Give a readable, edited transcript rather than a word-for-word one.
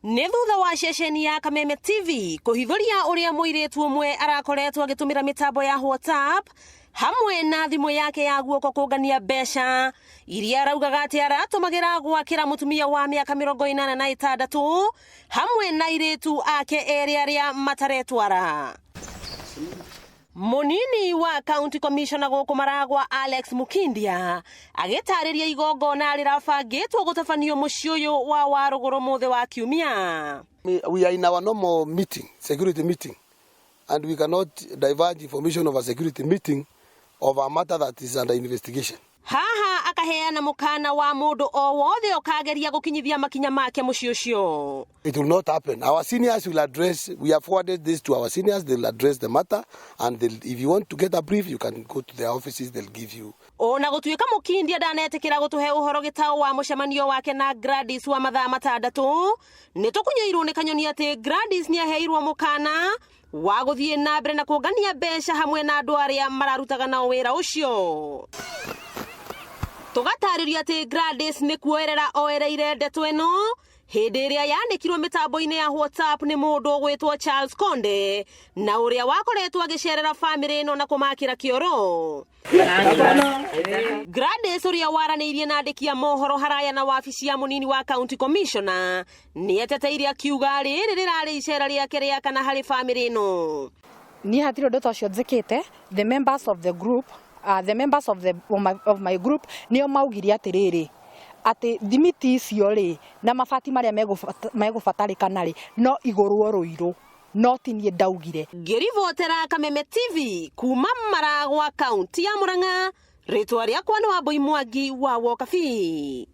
Nĩ thutha wa ceceni ya Kameme TV kũhithũria ũrĩa mũirĩtu ũmwe arakoretwo agĩtũmĩra mĩtambo ya WhatsApp hamwe na thimũ yake ya guoko kũngania mbeca iria araugaga atĩ aratũmagĩra gwakĩra mũtumia wa mĩaka 86 hamwe na airĩtu ake erĩ arĩa mataretwara. Mũnini wa County Commissioner gũkũ Maragwa Alex Mukindia agĩtarĩria igongona rĩrabangĩtwo gũtabanio mũciĩ ũyũ wa Warũgũrũ mũthĩ wa Kiumia. We are in our normal meeting, security meeting, and we cannot diverge information of a security meeting of a matter that is under investigation. Haha akaheana mũkana wa mũndũ o wothe ũkageria gũkinyithia makinya make mũciĩ ũcio. It will not happen. Our seniors will address, we have forwarded this to our seniors, they'll address the matter, and if you want to get a brief, you can go to their offices, they'll give you. Ona gũtuĩka Mũkindia ndanetĩkĩra gũtũhe ũhoro gĩtaũ wa mũcemanio wake na Gladys wa mathaa matandatũ, nĩ tũkunyoirwo nĩ kanyoni atĩ Gladys nĩ aheirwo mũkana wa gũthiĩ na mbere na kũngania mbeca hamwe na andũ arĩa mararutaga nao wĩra ũcio. Tũgatarĩrio atĩ Gladys nĩ kuoerera oereire ndeto ĩno hĩndĩ ĩrĩa yanĩkirwo mĩtambo-inĩ ya WhatsApp nĩ mũndũ ũgwĩtwo Charles Konde na ũrĩa wakoretwo agĩcerera bamĩrĩ ĩno na kũmakĩra kĩoro. Gladys ũrĩa waranĩirie na andĩki a mohoro haraya na wabici ya mũnini wa county commissioner nĩ eteteire akiuga rĩrĩ rĩrarĩ icera rĩake rĩa kana harĩ bamĩrĩ ĩno. Niĩ hatirĩ ũndũ ta ũcio njĩkĩte. The members of the group, the members of my group nĩo maugire atĩrĩrĩ, atĩ thimiti icio rĩ na mabati marĩa megũbatarĩkana rĩ no igũrwo Rũirũ, no ti niĩ ndaugire. Ngĩribotera Kameme TV kuma Maragwa, kaunti ya Murang'a, rĩtwa rĩakwa nĩ Wambui Mwangi wa Wokabi.